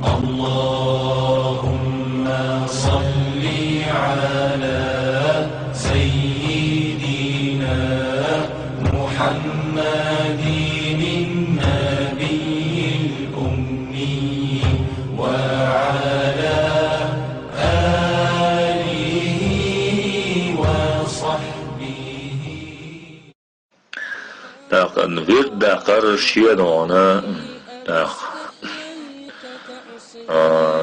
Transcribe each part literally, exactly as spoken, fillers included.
اللهم صل على سيدنا محمد النبي الأمي وعلى آله وصحبه. ТӀаккха вирд даккхар шен догӀана, тӀаккха, а,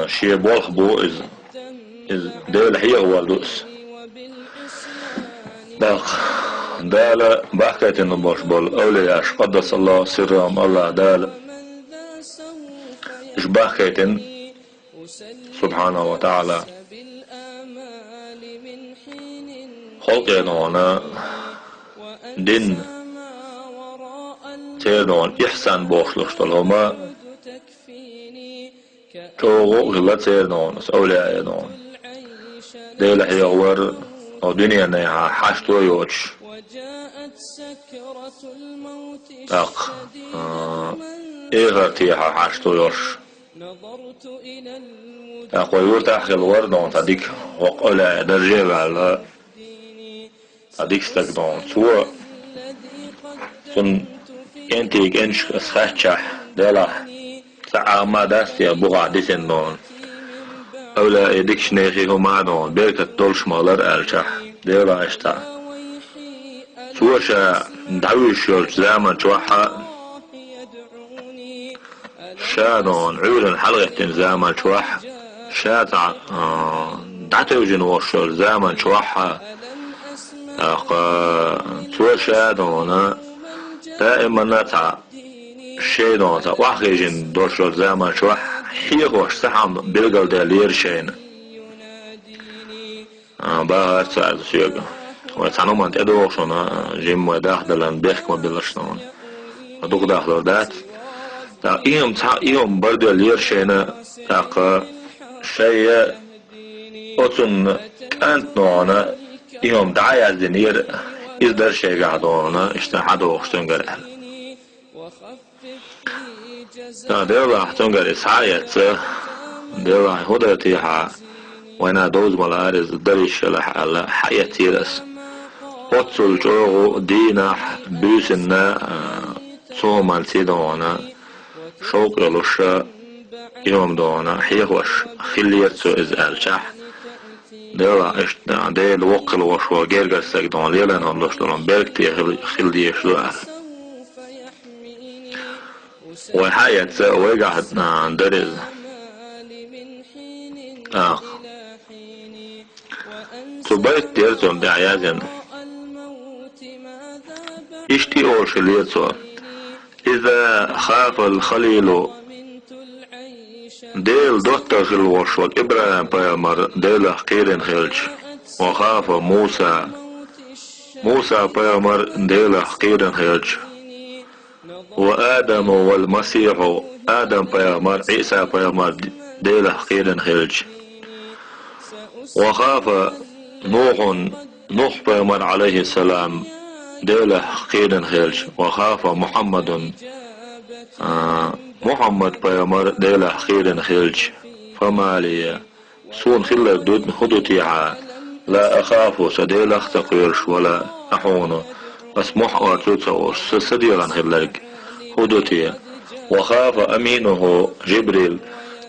шен болх бу иза. Иза Дела хьехавар ду иза. ТӀаккха Дала бахкийтина болуш болу авлияш, къаддасаллаху сиррахум, Аллах Дала уьш бахкийтина, субхьанаху ва таӀала, халкъе догӀана дин, церан догӀана ихсан бохуш долуш долу хӀума чӀогӀа а хилла церан догӀана, аса авлияе догӀана. Дела хьехавар, хӀокху дуьненахьа хьашто а йоцуш, тӀаккха, а, эхартехьа хьашто йолуш. ТӀаккха вай юьртахь хилла вара догӀана цхьа дика, хӀокху авлияе дарже а ваьлла, цхьа дика стаг догӀана. Цо, цунна кӀентий кӀенташка аса хаьттичахь, делахь, цхьа Ӏама дац те бухахь дисина догӀана. Авлияе дикачу нехан хӀума а догӀана, беркат долуш ма хилара аьллачахь, делахь иштта. Цо ша дӀавуьйшуш йолчу заман чохь а, ша догӀана Ӏуьйранна хьалагӀеттина заман чохь, ша цхьа, а, дӀатевжина волуш йолчу заман чохь а, тӀаккха цо ша догӀана даиманна цхьа шен догӀана цхьа охьахевшина долуш йолчу заман чохь хьехош цхьа хӀума билгалделлера шайна. А, бахара цара соьга: «Вай цхьана хӀуманна тӀедогӀу шуна, а, жимма вай дахдаларна бехк ма билалаш шуна. Дукха дахлур дац». ТӀаккха и хӀума цхьа, и хӀума барделлера шайна, тӀаккха шайна оцунна кӀант догӀана и хӀума дӀа а яздинера, иза дара шайгахь догӀана, иштта хьадогӀуш цуьнгара аьлла. ТӀаккха делахь цуьнгара и схьа а эцна, делахь хӀун дара техьа, вайна довза ма лаара иза, дара йиш елахь аьлла, схьа а эцнера аса. Оццул чӀогӀа дийнахь, буьйсанна, а, цу хӀуманца догӀана шовкъ йолуш, и хӀума догӀана хьехош хиллера цо иза аьллачахь, делахь иштта Дела воккхалла волуш волу гергара стаг догӀана лелийна хӀума долуш долу беркате хила, хила дезаш ду аьлла. Вай схьа а эцна, вайгахь, а, дара иза. ТӀаккха цу байт дера цунна тӀехь язйина. Иштта и олуш хиллера цо: «Иза хафал халилу», Делан доттагӀа хилла волуш волу ИбрахӀим-пайхамар Делах кхийрина хилча, «ва хафа Муса», Муса-пайхамар Делах кхийрина хилча, «ва Адаму вал Масихьу», Адам-пайхамар, Ӏийса-пайхамар Делах кхийрина хилча, «ва хафа Нухьун», Нухь-пайхамар, Ӏалайхиссалам, Делах кхийрина хилча, «ва хафа Мухьаммадун», а, Мухьаммад-пайхамар Делах кхийрина хилча, «фама лия», суна хилларг ду, хӀун ду техьа, «ла ахафу», со Делах а ца кхоьруш, «ва ла ахьуну», ас мохь орцу а ца олуш, со, са дегӀан хилларг хӀун ду те? «Ва хафа аминуху Жибрил»,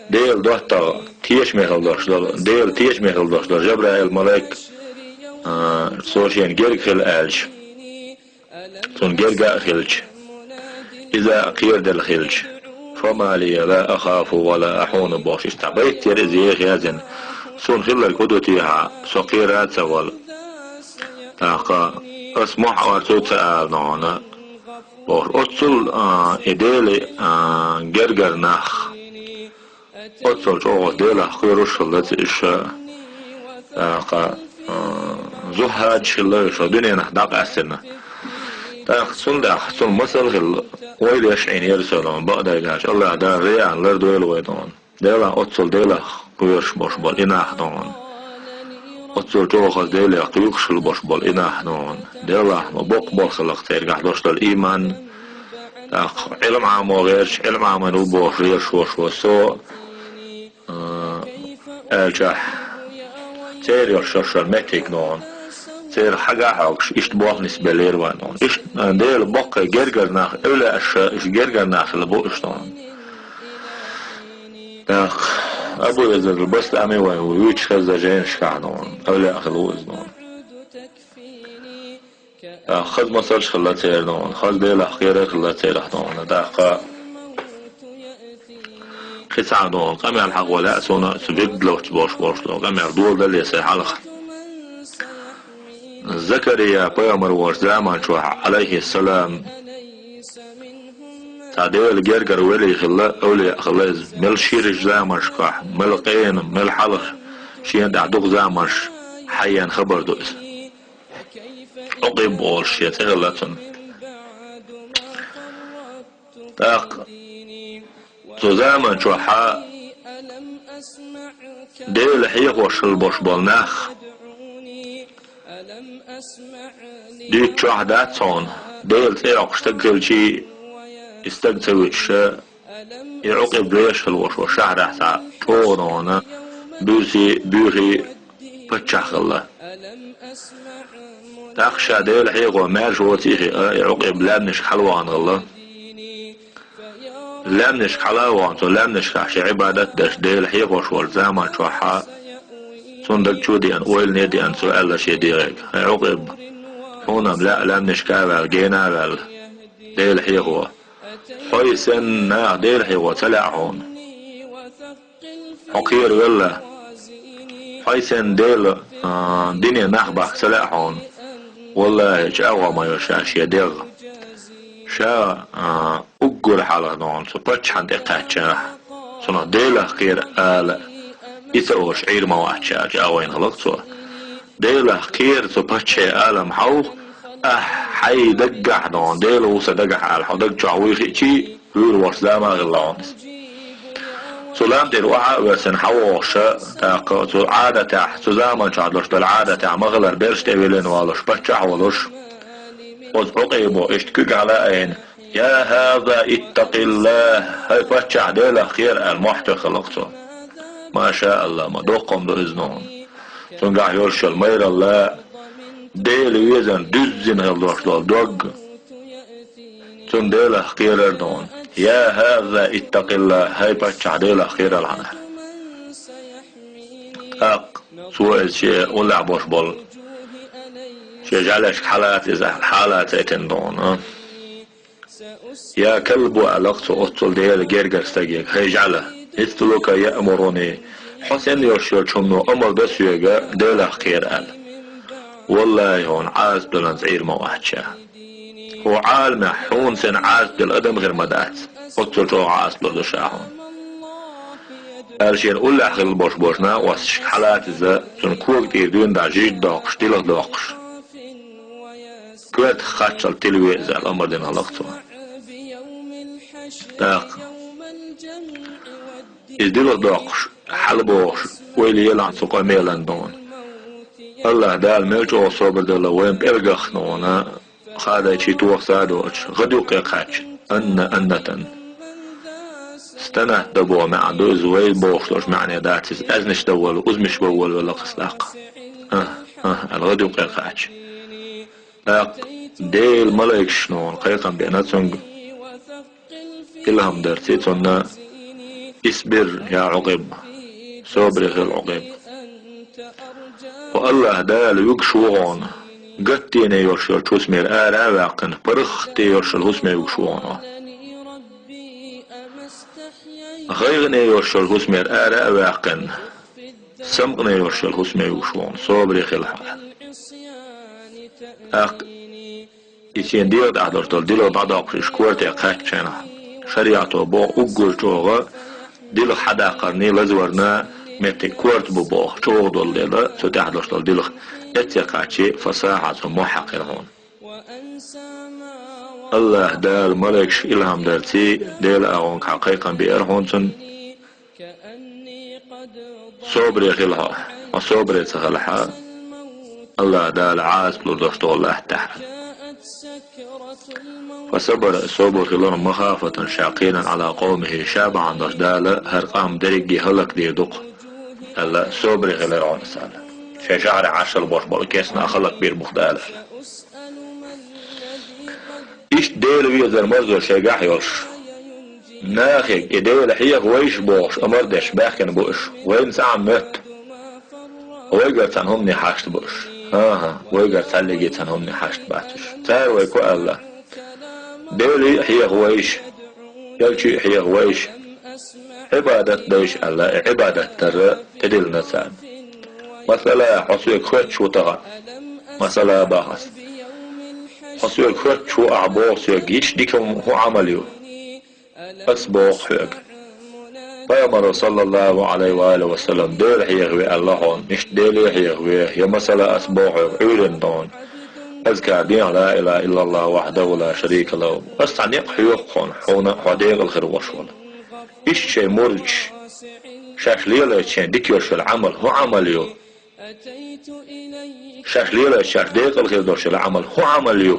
Делан доттагӀа, тешаме хила долуш долу, Делан тешаме хила долуш долу Жабраил-малайк, а, цо шена герга хила аьлча, цунна герга а хилча, иза а кхераделла хилча, «фама лия ла ахафу ва ла ахьуну», бохуш, иштта цхьа байт яра иза еха язйина. Суна хилларг хӀун ду техьа, со кхера а ца вала, тӀаккха ас мохь орцу а ца ала догӀана, бохуш. Оццул, а, и Делан, а, гергара нах. Оццул чӀогӀа Делах кхоьруш хилла ца иша, тӀаккха, а, зухьадаш хилла иша дуьненахь дӀакъаьстина. ТӀаккха цундела, цунна масал хилла, вай деш Ӏийна яра со догӀана, бакъдерг аьлча, Аллах Дала реан лардойла вай догӀана. Делан оццул Делах кхоьруш болуш болу и нах догӀана. Оццул чӀогӀа хаза Деле кхуьйхуш хила болуш болу и нах догӀана. Делахь ма боккха болх хилла цергахь долуш долу ийман, тӀаккха Ӏилма Ӏамо гӀерташ, Ӏилма Ӏамийна ву бохуш лелаш волуш ву со, аьлчахь, церан йолуш шаршар меттиг нуна, церан хьагахь хьогуш, иштта болх нисбеллера вайн нуна. Иштта Делан баккхий гергара нах, эвлаъаш, иштта гергара нах хилла бу иштта нуна. ТӀаккха Абу Язид ал-Бастами вайн вуьйцуш хезна жайнашкахь нуна, эвлаъ хилла ву иза нуна. ТӀаккха хаза масалш хилла церан нуна, хаза Делах кхерар хилла церах нуна. ТӀаккха кхин цхьа нуна, къамел хьахо лаьа суна, цу вирд лоцу болуш болуш нуна, къамел доладале сайн хьалха. Закария пайхамар волчу заман чохь, Ӏалайхиссалам, цхьа Делан гергара вели хилла, эвлаъ хилла иза. Мел ширачу заманашкахь, мел къена, мел хьалха, шена тӀехь дукха заманаш хьаеана хабар ду иза. Ӏукъиб олуш шен цӀе хилла цунна. ТӀаккха цу заман чохьа Дела хьехош хилла болуш болу нах дуьйцучохь дац хьуна, Делан цӀе йоккхуш стаг хилчий, и стаг ца вуьтуша, и Ӏукъиб вешаш хилла волуш волу шахьарахь цхьа чӀогӀа нуна буьрсий, буьйхий паччахь хилла. ТӀаккха ша Дела хьехо маьрша воций а хиъна, и Ӏукъиб лаьмнашка хьалавахана хилла. Лаьмнашка хьала а вахана, цо лаьмнашкахь шен Ӏибадат а деш, Дела хьехош волчу заман чохьа, цунна даг чу а деана, ойлане а деана, цо аьлла шен дегӀега: «ХӀай Ӏукъиб, хьуна-м лаьа лаьмнашка а ваьлла, гена а ваьлла, Дела хьехо. Хьой санна наха Дела хьехо ца лаьа хьуна. Хьо кхеравелла. Хьой санна Делан, а, дине нах бахка ца лаьа хьуна. Валлахи, чӀагӀо ма йо ша шен дегӀ. Ша, а, уггар хьалха нуна цу паччахьна тӀе кхаьчча, цунах Делах кхера ала, и ца олуш Ӏийр ма вац ша», — чӀагӀо йина хилла цо. Делах кхера цу паччахье ала-м хьовха, ахь хьайн даггахь нуна, Дела ву сан дагахь ала, хьо даг чохь вуй хиъчий, вуьйр волуш зама а хилла хьуна иза. Цу лам тӀера охьа а оьрсина хьан вогӀуша, тӀаккха цу Ӏадатехь, цу заман чохь долуш долу Ӏадатехь ма-хиллара берш тӀе вилина волуш паччахь а волуш, оцу Ӏукъибо иштта куьг хьала а айина: «Я хӀаза, иттакъиллахӀ! ХӀай паччахь, Делах кхера», — аьлла, мохь туьйхна хилла цо. Ма ша АллахӀ, ма доккха хӀума ду иза нуна. Цуьнгахь йолуш йолу майралла, Дела везан дуьззина хилла долуш долу дог, цунна Делах кхерар а нуна: «Я хӀаза, иттакъиллахӀ! ХӀай паччахь, Делах кхералахь хьуна». ТӀаккха цо иза шен уллехь болуш болу, шен жӀаьлешка хьалаца иза, хьалаца этина нуна. «Я калбу», — аьлла цо оццул Делан гергара стаге: «ХӀай жӀаьла, мислука яъмуруни, хьо санна йолуш йолчу хӀумано амал до соьга, Делах кхера», — аьлла. Валлахи, хьуна Ӏазап даланца Ӏийр ма вац ша. ХӀокху Ӏаламехь хьуна санна Ӏазап дина адам хир ма дац, оццул чӀогӀа Ӏазап лур ду ша хьуна. Аьлла шена уллехь хилла болуш болчу накъосташка хьалаца иза, цуьнан кога тӀера дуьйна дӀа жижиг доккхуш, дилха доккхуш, коьртах кхаччалц тилаве иза аьлла, амар дина хилла цо. ТӀаккха иза дилха доккхуш, хьалабохуш, ойла елахь цу къамелан нуна. АллахӀ Дала мел чӀогӀа собар делла вайн пӀелгах нуна, хадайчий тоха са а доцуш, гӀадъюккъе кхаьчча, анна аннатан. Станат дан боху маьӀна ду иза, вай бохуш долчу маьӀне дац иза, аьзнаш дан волу, узамаш бан волавелла кхин цкъа. Ахь, ахь, аьлла, гӀадъюккъе кхаьчча. ТӀаккха Делан малайкаш нуна кхайкхам беана цуьнга, илхам дарций цунна: «Исбир, я Ӏукъиб, собаре хила, Ӏукъиб. Хьо АллахӀ Дала вуьгуш ву хьуна, гатдене йолуш йолчу хӀусамера ара а ваьккхина, паргӀатде йолуш йолу хӀусаме вуьгуш ву хьуна. ГӀайгӀане йолуш йолу хӀусамера ара а ваьккхина, самукъане йолуш йолу хӀусаме вуьгуш ву хьуна, собаре хила хьо». ТӀаккха и шен дегӀа тӀехь долуш долу дилха дӀадоккхуш, иштта корта кхаьчча, шариӀато боху уггар чӀогӀа дилха хьадаккхарний, лазаварна меттиг корта бу боху, чӀогӀа долу дела, цу тӀехь долуш долу дилха. Эццехь кхаьчча, фасахьа, цо мохь хьаькхира хьуна. АллахӀ Дала малайкаш илхам дарций, Делан агӀонгахьа кхайкхам беара хьуна цунна: «Собаре хила хьо, хьо собаре ца хилахь, АллахӀ Дала Ӏазап лур долуш долу латтахь». Фасабара, собар хилира, махафатан, ша кхийран, Ӏала къавмихӀи, ша бахьана долуш Дала хӀара къам дерриге хӀаллакдийр ду-кх. аьлла, собаре хилира хьуна аса аьлла. Шайн шахьарехь Ӏаш хилла болуш болу кестнах халлакбийр бу-кх Дала аьлла. Иштта Дела везар марзо шайгахь йолуш, нахе и Дела хьеха вайша бохуш амар деш баьхкина бу уьш, вайна цхьа а моьтту. Вайгара цхьана хӀумане хьашт бу уьш. ХӀан-хӀа, вайгара цхьаьллиге цхьана хӀумане хьашт бац уьш. Цара вай ку аьлла: Деле а хьеха вайша, элче а хьеха вайша, Ӏибадат дайша аьлла, и Ӏибадат дар тӀедиллина царна. Масала, хьо соьга хоьттуш ву тахана. Масала боху аса. Хьо соьга хоьттуш ву ахь боху соьга, йиш дика хӀун Ӏамал ю? Ас боху хьоьга. Пайхамаро, саллаллаху Ӏалайхи ва алихи ва саллам, Дела хьеха ве аьлла хьуна, иштта Деле а хьеха ве, я масала ас боху хьоьга, Ӏуьйранна дона. Азкар дехьа ла илаха иллаллаху вахьдаху ла шарика лаху. Ас цхьа некъ хьоьху хьуна, хьуна хьо декъала хир волуш волу. Иштта шайн мурдаш, шаьш лелайча шайн дика йолуш йолу Ӏамал хӀун Ӏамал ю? Шаьш лелайча шаьш декъала хир долуш йолу Ӏамал хӀун Ӏамал ю?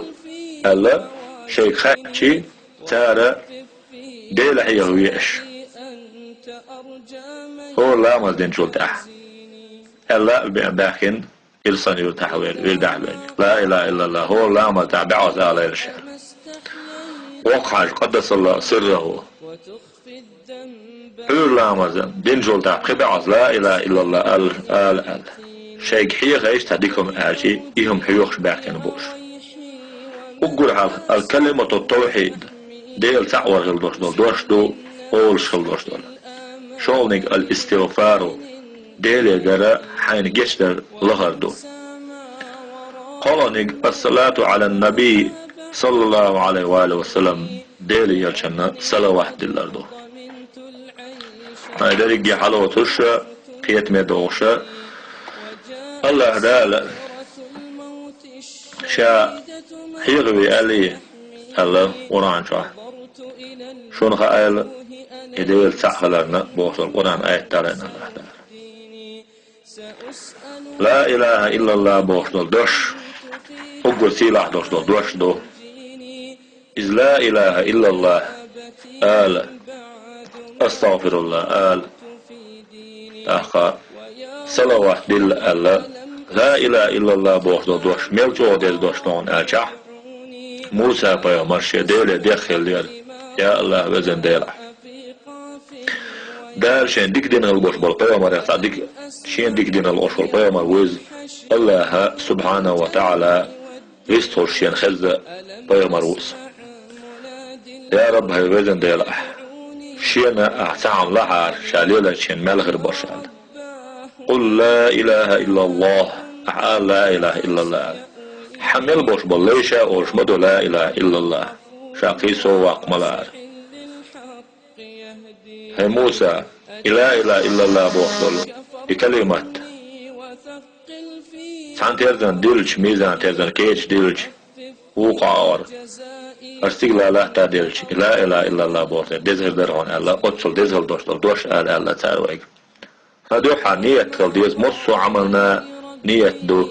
Аьлла, шайга хаьттича, цара Дела хьеха ве аша. ХӀора ламаз динчул тӀаьхьа. Аьлла а бе-, баьхкина, Ирсан-Юьртахь вер-, вирдахь вер. Ла илаха иллаллах, хӀора ламаз тӀехь баьӀаза алайла ша. Воккха хьажа, къаддасаллаху сирраху. Ӏуьйра ламазан динчул тӀаьхьа пхи баьӀаза ла илаха иллаллах аьлла, ала аьлла. Шайга хьехайша цхьа дика хӀума аьлча, и хӀума хьоьхуш баьхкина бу уьш. Уггар хьалха ал-калимату тавхьид, Дела цхьаъ вар хила долуш долу дош ду, олуш хила долуш долу. ШолгӀаниг ал-истигъфару, Делегара хьайна гечдар лахар ду. КхоалгӀаниг ас-салату Ӏалан-набий, саллаллаху Ӏалайхи ва алихи ва саллам, Дела элчанна салават диллар ду. Ай дерриге хьалоцуш, кхетаме дохуш, Аллах Дала ша хьеха ве аьлла, аьлла Къуръан чохь. Шуна хаийла, и Дела цхьаъ хиларна бохуш долу Къуръан аят далийна Аллах Дала. Ла илаха иллаллах бохуш долу дош, уггар сийлахь долуш долу дош ду. Иза ла илаха иллаллах ала, астагъфируллах ала. ТӀаккха салават дилла аьлла, ла илаха иллаллах бохуш долу дош, мел чӀогӀа деза дош ду хьуна аьлчахь, Муса-пайхамар шен Деле деххе лера: «Я Аллах, везан Дела, Дала шен дика дина хила болуш болу пайхамарех цхьа дика, шен дика дина хила болуш болу пайхамар ву иза, Аллаха, субхьанаху ва таӀала, вистхуьлуш шена хезна пайхамар ву иза. Я Рабби, хьайн везан Дела ахь, шена ахь цхьа хӀума лахьара, ша лелайча шена мел хир болуш», — аьлла. «Къул ла илаха иллаллах», ахь ала ла илаха иллаллах аьлла. Хьан мел болуш болу лайша а олуш ма ду ла илаха иллаллах, ша кхин сов ваккха ма лаара. ХӀей Муса, и ла илаха иллаллах бохуш долу и калимат цхьана терзан дилча, мизан терзан кеча дилча, вукху агӀор, хӀара стигала латта делча, и ла илаха иллаллах бохург деза хир дара хьуна аьлла, оццул деза хила долуш долу дош ала аьлла цара вайга. ХӀан дуьххьара ният хила деза, массо а Ӏамална ният ду.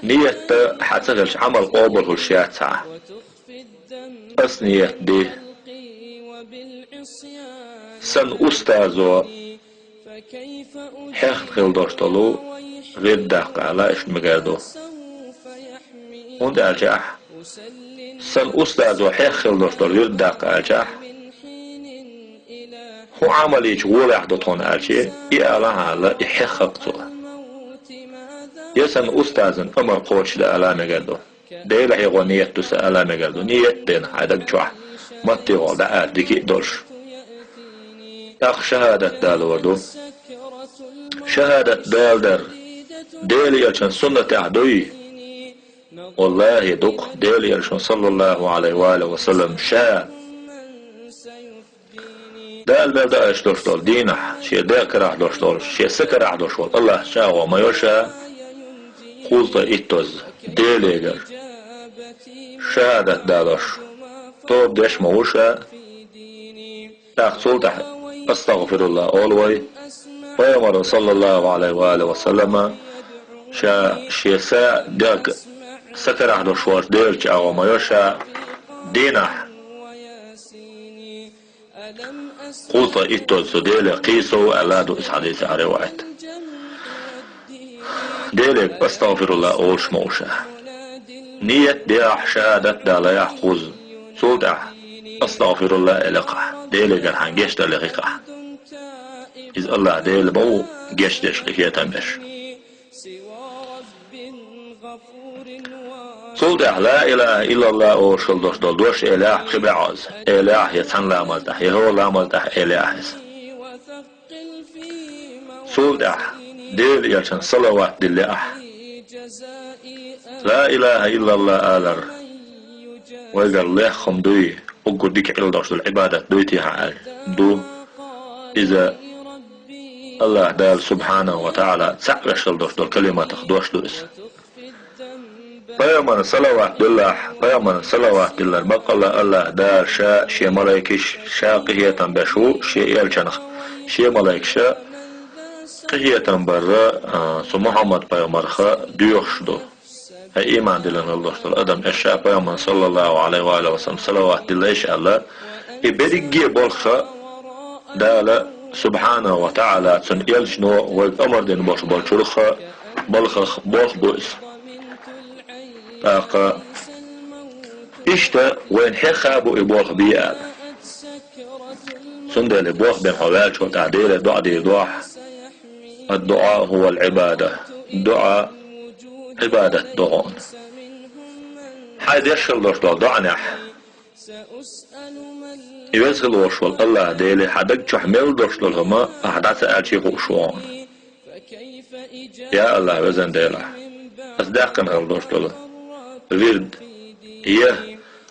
Ният хьан ца хилча, Ӏамал къобалхуьлуш яц хьан. Ас ният ди. Сан устазо хьехна хила долуш долу вирд даккха ала иштта мегар ду. ХӀунда аьлча ахь, сан устазо хьехна хила долуш долу вирд даккха аьлча ахь, хӀун Ӏамал йича гӀолехь ду тхуна аьлча, и ала хьан ала, и хьеххакх цо. Я сан устазан амар кхочушдан ала мегар ду. Дела хьехо ният ду сан ала мегар ду. Ният дина хьайн даг чохь, маттехула дӀаала дика а долуш. ТӀаккха шахӀадат далор ду. ШахӀадат далар Дела элчан суннатехь дуй? Валлахи, ду-кх. Дела элчано, саллаллаху Ӏалайхи ва алихи ва саллам, ша Дала мел даийта долуш долу дийнахь, шен дегӀ карахь долуш долу, шен са карахь долуш волу Аллах чӀагӀо ма йо ша, кхузткъе иттазза Делегара шахӀадат далош тоба деш ма ву ша. ТӀаккха цул тӀаьхьа астагъфируллах олу вай. Пайхамаро, саллаллаху Ӏалайхи ва алихи ва саллама, ша шен са дегӀ, са карахь долуш волчу Делан чӀагӀо ма йо ша дийнахь Кхузткъеи иттазза цу Деле кхийсо аьлла ду из хьадис, а риваят. Деле астагӀфируллахӀ олуш ма ву ша. Ният дехьа, шахӀадат далахь кхузза. Цул тӀаьхьа астагӀфируллахӀ элакхахь, Делегара хьан гечдар лехикхахь. Иза АллахӀ Дела ма ву гечдеш, къинхетам беш. Цул тӀаьхьа ла илахӀа иллаллахӀ олуш хила долуш долу дош элахь пхи бӀозза. Элахь я цхьана ламаз тӀехь, я хӀора ламаз тӀехь элахь иза. Цул тӀаьхьа Делан элчанна салават диллехь. Ла илахӀа иллаллахӀ алар вайгара лехна хӀума дуй, уггар дика хила долуш долу Ӏибадат дуй техьа аьлла. Ду. Иза АллахӀ Дала субхьанаху ва таӀала цхьаъ веш хила долуш долу калиматах дош ду иза. Пайхамарна салават диллахь, пайхамарна салават диллар баккъалла АллахӀ Дала ша, шен малайкаш, ша къинхетам беш ву шен элчанах, шен малайкаша къинхетам барра, а, цу Мухьаммад пайхамарха доьхуш ду. Хьайн ийман диллина хила долуш долу адам, ша пайхамарна саллаллаху Ӏалайхи ва алихи ва саллам салават диллайша аьлла, и берриге а болх Дала субхьанаху ва таӀала, цуьнан элчано вайга амар дина болуш болчуьрах балхах болх бу иза. ТӀаккха иштта вайна хьеха а бу и болх бе аьлла. Цундела болх бина хьо ваьлча, тӀаккха Деле доӀа дийр ду ахь. Ад-дуӀа хӀувал Ӏибада. ДоӀа Ӏибадат ду хьуна. Хьайн деш хила долуш долу доӀанехь, и веза хила волуш волу АллахӀ Деле хьан даг чохь мел долуш долу хӀума ахь дӀа ца аьлча а хууш ву хьуна. Я АллахӀ, везан Дела, ас даьккхина хила долуш долу вирд, я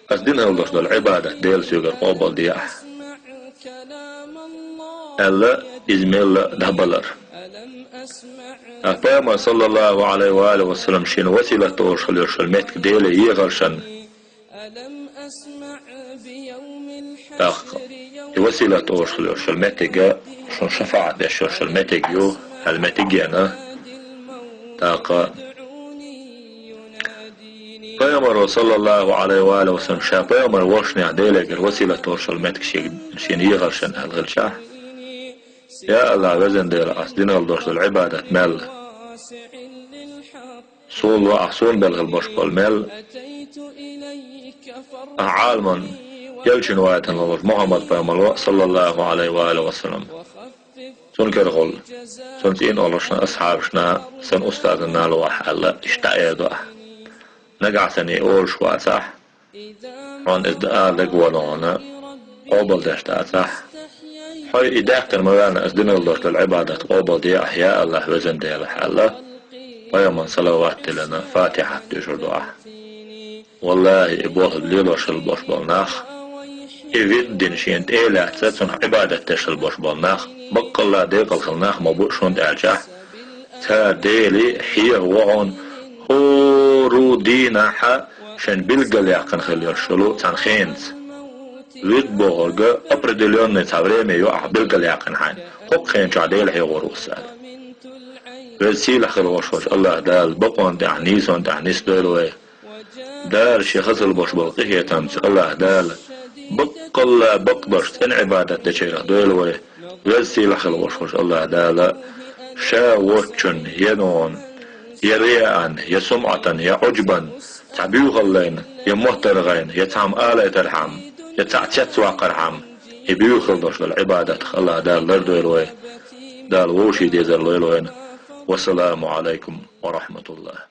ас дина хила долуш долу Ӏибадат Дела соьгара къобалде ахь, аьлла, иза мелла дӀабалар. Ткъа пайхамар, саллаллаху Ӏалайхи ва алихи ва саллам, шена василат долуш хила йолуш йолу меттиг Деле ехаршан. ТӀаккха и василат долуш хила йолуш йолу меттиг шуна шафаӀат деш йолуш йолу меттиг ю, аьлла меттиг а йина. ТӀаккха пайхамаро, саллаллаху Ӏалайхи ва алихи ва саллам, ша пайхамар волушшехь Делегара василат долуш йолу меттиг шен, шена ехаршан аьлла хилчахь. Я АллахӀ, везан Дела, ас дина хила долуш долу Ӏибадат мел, суна ло ахь суна белла хила болуш болу мел, ахь Ӏаламан элчано вайтина волуш Мухьаммад пайхамар ву, саллаллаху Ӏалайхи ва алихи ва саллам. Цунна карахула, цуьнан цӀийнан олхашна, асхьабашна, сан устазанна ло ахь аьлла, иштта дӀаэр ду ахь. Нагахь санна и олуш вацахь, хьуна иза ала дагаволу хьуна, къобалдеш дацахь. Хьо и даьккхина ма ваьллинехь, ас дина хила долуш долу Ӏибадат къобалде ахь, я АллахӀ, везан Дела, аьлла, пайхамарна салават диллина, Фатихьат доьшур ду ахь. ВаллахӀи, и болх лелош хила болуш болу нах, и вирд дина шена тӀе а лаьцна, цунах Ӏибадат деш хила болуш болу нах, баккъалла декъала хила нах ма бу шуна тӀе аьлчахь, цара Деле хьеха ву хьуна хӀора дийнахь шайна билгалъяьккхина хила йолуш йолу цхьана хенаца. Вирд бохург определённый цхьа время ю ахь билгалъяьккхина хьайна. ХӀокху хена чохь Дела хьехор ву аса аьлла. Веза сийлахь хила волуш волчу АллахӀ Дала бакъонна тӀехь, нийсонна тӀехь нисдойла вай. Дала шен хазалла болуш болу къинхетамца АллахӀ Дала баккъалла бакъдолуш цӀена Ӏибадат дечарах дойла вай. Веза сийлахь хила волуш волчу АллахӀ Дала ша воцчунна, я нугӀан, я риаан, я сумӀатан, я Ӏуджбан, цхьа буьйхаллайн, я моттаргӀайн, я цхьамма алайтархьама, я цхьаъ цецваккхархьама, и буьйхалла долуш долу Ӏибадатах АллахӀ Дала лардойла вай. Дала вовшийн дезар лойла вайна. Вассаламу Ӏалайкум ва рахьматуллахӀ.